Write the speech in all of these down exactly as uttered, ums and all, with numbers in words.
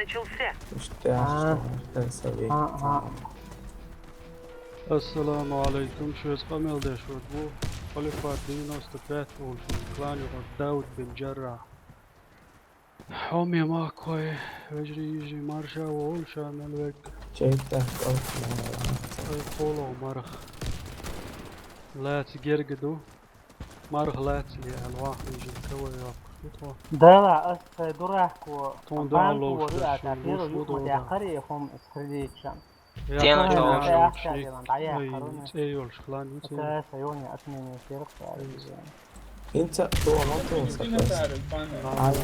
начался. Иштта яхаш, тӀаккха сави. Ассаламу алейкум, шуьца къамел деш верг ву Халифат девяносто пять олуш, клан юкъара Дауд бин Джаррах. Хьоме махкахой, вежарий, йижарий, марша вогӀийла ша мел верг. Чайта тӀаккха алсна. Ай, кхоло марха. Лаьца герга ду. Марха лаьцале аьлла, вахна йижина кавай йоккхуш ду тхо. Дала, ас тхай дурахко. Тхуна дуьхьал ловш дерш шуна гуш ву догӀу. Яхари хӀума скрыличан. Стеночка Яхари волчу яхари ник. ван, дӀаяхар Ай, вуна. цӀе йолуш клан ю церан. Аса сайони атмени серх. ХӀинца а догӀу ма тхуна сан кхаьчна. Ай,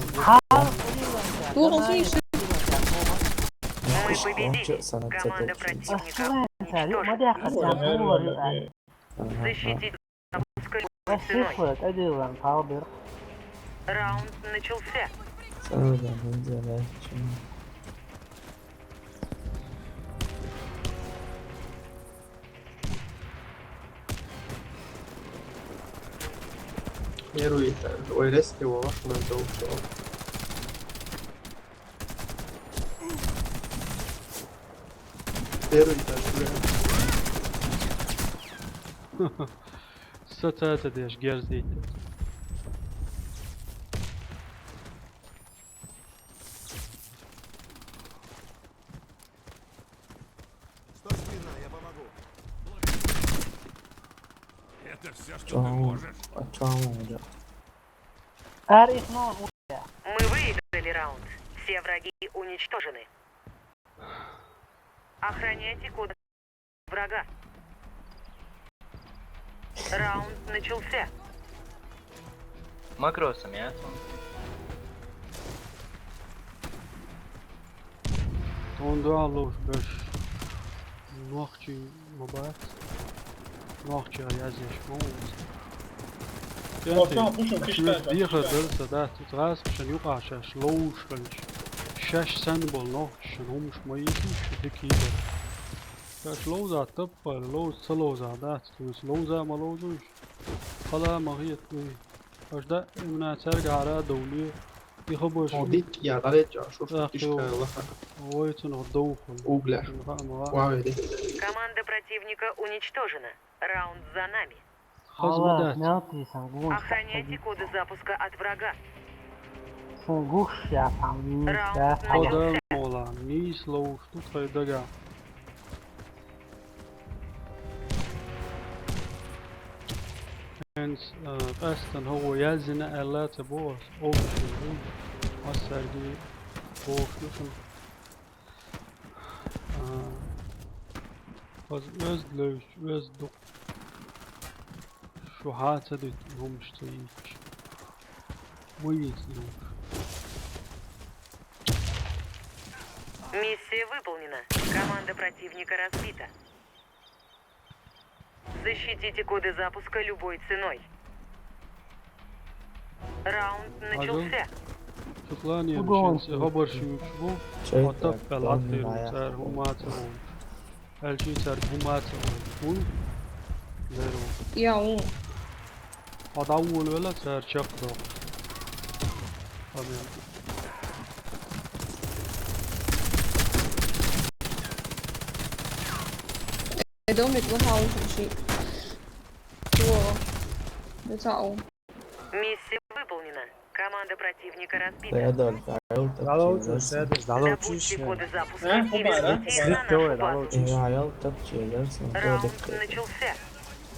Ай, Тухун хийш. Мы победили. Команда противника Ас ма дехар, ма дехар. Защитить запуска любой Ас ценой. сихла тӀадиллан, пхьалбир. Раунд начался. Царга хӀинца лаьттача. Первый этаж. Ой, резко его ваш на дом. Первый этаж, бля. Са цаца деш герз дийта. Стой смирно, я помогу. Это все, что ты Чому? можешь? А чому вже? Ар их нон. Мы выиграли раунд. Все враги уничтожены. Охраняйте код врага. Раунд начался. Макросом я там. Тхуна дуьхьал ловш берш нохчий ма бац. Нохчий язъеш ма ву. Дехар дара сан дац, оцу гӀазкхашна юкъахь шаьш ловзуш хилча. Шаьш санна болу нохчашна хӀумаш ма йийцина шу дика йийр. Шаьш ловза таппа, ловза ца ловза дац, тхуьнца ловза ма ловзуш. Хала ма хета дуй. Аша даимна цаьргахьара а довле, и хабарш О, дитт я, гӀалеча, шу Ах, иштта лаха. вай цунах довхула. Угля. Ма хаьа, ма хаьа. Вавери. Команда противника уничтожена. Раунд за нами. Хаза ма дац. Мелти сан гун. Охраняйте коды запуска от врага. Сан гуш я там. Раунд начался. Хаза мола, нийса ловш ду тхайн дага. ХӀинца, а, къаьстина хӀокхо яздина аьлла ца боху ас, овцашна ду, массаьрга бохуш ду шуна. А, аса оьзда левзачу, оьзда ду. Шу хьан ца дуьту, хӀумаш ца йийцаш. Ма йийца хӀумаш. Миссия выполнена. Команда противника разбита. Защитите коды запуска любой ценой. Раунд начался. Шу клане шен хабарш юьйцуш бу, хьо таппаьлла Ӏаттийр ву цара хӀума ца волуш. Аьлча цара хӀума ца волуш. Вуй? Лер ву. Я, ву. Хьо дӀаволавелла цара чекхдоккхуш. Къамел. Ай домик вахьал ши. Во. Децао. Миссия выполнена. Команда противника разбита. Редольф, Редольф, Дало учуш, Седеш, дало учуш. Добудьте коды запуска А, и хубара, верните их на Слитте нашу вай, дало базу. учуш. Редольф тапчи, Редольф. Раунд начался.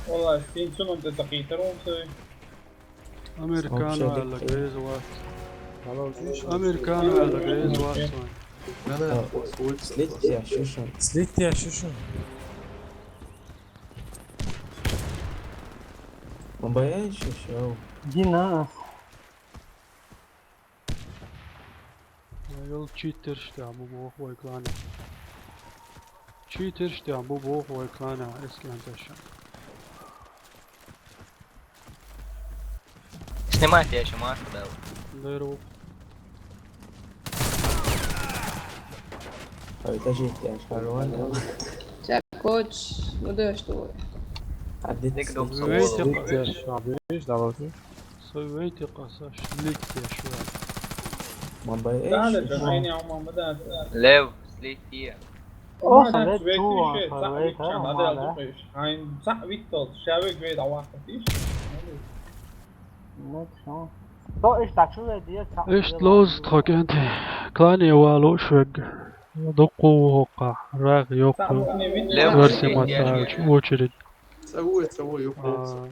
Валлахь, финцунун тӀе ца кхийтар ву цуьнан. Американо Вообще аьлла дика. Грейз вац. Дало учуш. Американо аьлла Грейз вац вайн. Слитте, шишин. Слитте шишин. Ма баьй шишин. Дина. Йол читерш тӀехь бу боху вай клана. Читерш тӀехь бу боху вай клана, эскан тешан. Снимай, я ещё маску дал. Деру. Ой, это же я, шарван. Церкоч, ну да что. А где Дик ты? дуб Вейте суволу. Слитте шабиш, дало учуш. Сой вейте къаса, шлитте шура. Лев, слети. Оха, ле, чу, оха, вейта, оха, ле. Хайн, цхьаъ витталц, шаьвиг вей дӀавахкатийша. Ле, чу. То иштта чу вей деза, цхьаъ. Иштта лоз тхо кӀентий. Клане валуш вег. Дуккха ву хӀокхахь, рагӀ йоккха. Лев, верси слети. Маттаьлча, очередь. Ца ву, ца ву, юкъе. А,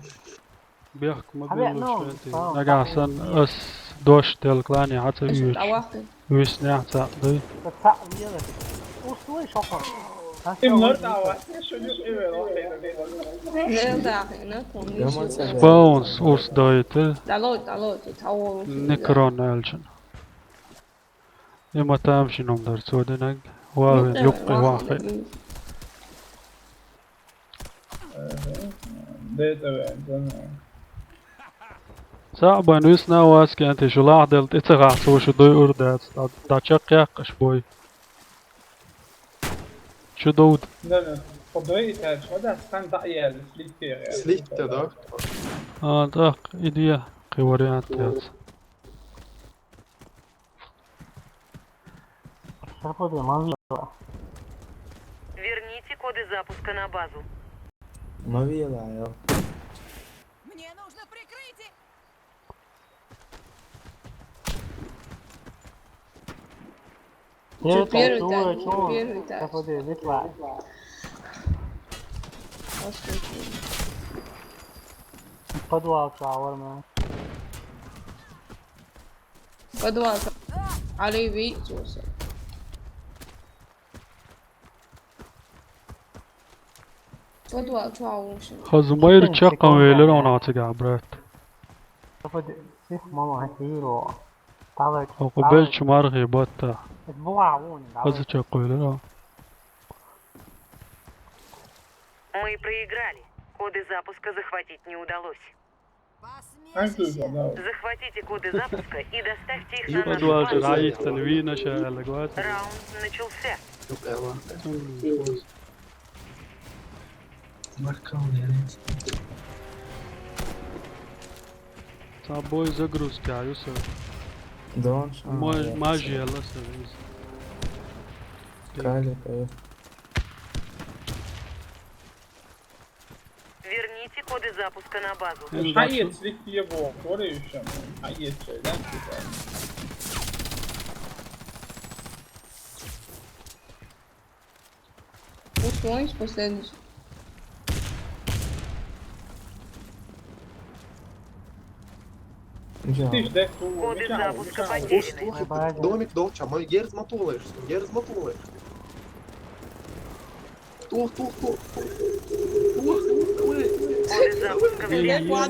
бехк ма билуш хӀанти. Нагахь санна ас дош делла клане хьа ца оьцуш. Виснехь цхьаъ дуй. Спаунс урс дайтира. Некрон аьлча. И ма тамашийна хӀума дара цо динарг. Валвин юккъе ваххе. Цхьаъ бан висна вац кӀентий, шу лахь делла тӀе ца гӀахь, цо шу дуй ур дац, дӀа-, дӀачакхъяккха аш бой. Чу довда. Слитте, да? А, так, иди, кхин вариант яц. Верните коды запуска на базу. Ма вела, йо. Мне нужно прикрытие! Чё, первый этаж, чё, первый этаж. Заходи, вышла. Подвал, чё, варма. Подвал. Али ви, слушай. Подвал чу вуьйш. Хаза майра чаккхавелира хьуна цигахь, брат. Сих мама хӀан хӀуьйро. Хьо кху белчу мархий батта. Хаза чаккхавелира. Мы проиграли. Коды запуска захватить не удалось. Захватите коды запуска и доставьте их на нашу базу. Подвал чу дӀайиттина вийна ша аьлла гӀоьртира. Раунд начался. Цхьа бой загрузка ю сан. Дон ша. Маж-, мажи аьлла сан иза. Калика. Верните коды запуска на базу. Хьаэца слитте боху, варе уьш, хьаэца шайн, да? Уж вон из последний. Коды запуска потеряны. Домик долча, ма ерз ма тулайш, ерз ма тулайш. Тух, тух, тух. Коды запуска взяты. Все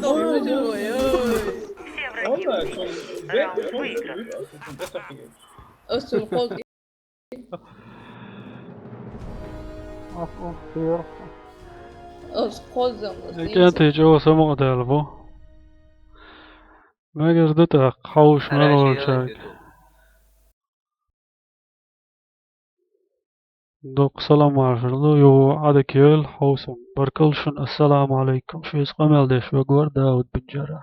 враги убиты. Раунд выигран. КӀентий чӀогӀа самукъадаьлла бу. Мегар ду тӀаккха хьовса мел волчаьрга. Дукха салам-маршалла ду, юха Ӏадика йойла хьовсам. Баркалла шуна, ассаламу Ӏалайкум. Шуьца къамел деш вагора Дауд Бинжара.